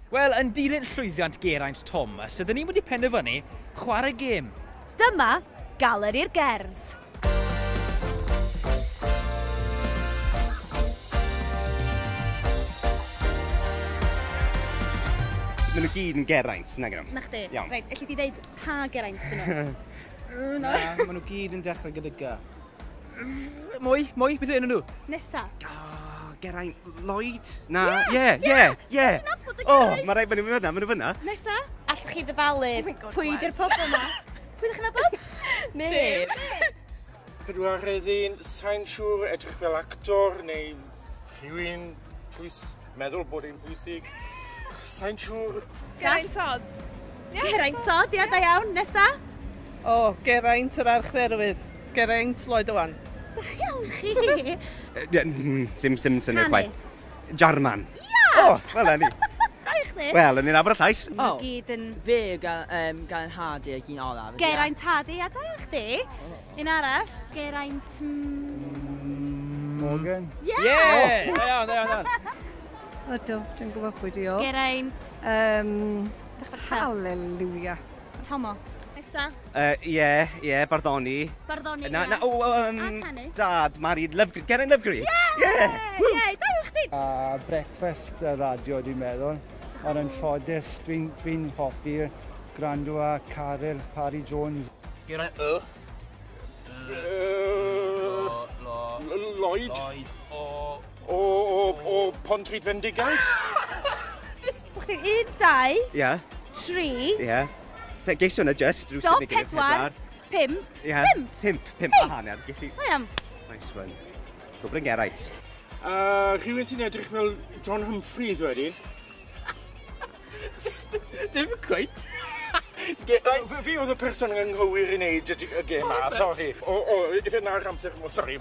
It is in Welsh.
Wel, yn dilyn llwyddiant Geraint Thomas, ydyn ni wedi penderfynu chwarae gêm. Dyma Galeri'r Gers. Maen nhw gyd yn Geraint, nag nhw? Na chdi. Iawn. Reit, elli di ddeud pa Geraint dyn nhw? Na, maen nhw gyd yn dechrau gyda G. Mwy, mwy, beth yw enw nhw? Nesa. Oh, Geraint Lloyd? Na, ie, ie, ie. O, mae rhaid, maen nhw fyna, maen nhw fyna. Nesa. Allwch chi ddyfalu pwy di'r pobl yma? Pwy ydych chi'n nabod? Neb. Pedwaredd un, sa'n siŵr, edrych fel actor neu rhywun pwys, meddwl bod e'n pwysig. Sa'n siŵr. Geraint Todd. Geraint Todd, ia, da iawn. Nesa. O, Geraint yr Archdderwydd. Geraint Lloyd Owen. Da iawn chi. Dim Simpson yw'r chwaith. Jarman. Ia! O, wel ni. Da i chdi. Wel, yn ni'n nabod y llais. O. Gyd yn... Fe yw Geraint Hardy ac un olaf. Geraint Hardy, a da i chdi. Un arall, Geraint... Morgan. Ie! Ie! Da iawn, da iawn, da iawn. Ydw, dwi'n gwybod pwy di o. Geraint... Hallelujah. Thomas. Nesa. Ie, ie, Barddoni. Barddoni, Na, na, o, Dad, married, Lovegreen, Geraint Lovegreen. Ie! Ie, da iawn chdi. A breakfast radio, dwi'n meddwl. Ond yn ffodus, dwi'n hoffi gwrando a Caryl Parry Jones. Geraint Y. Lloyd. Lloyd. O. O Pontrhyd Fendigaid. Bo chdi'n 1, 2, Ie. 3. Ie. Ges i hwnna just rhywsut Do, neu gilydd, 4, 5. Ie. 5. 5 a hanner. Ges i... Da iawn. Nice one. Gwbl yn Geraint. Rhywun sy'n edrych fel John Humphreys wedyn. Dim cweit. Fi oedd y person anghywir i wneud y gêm ma, sorry. O, ife na'r amser, sorry.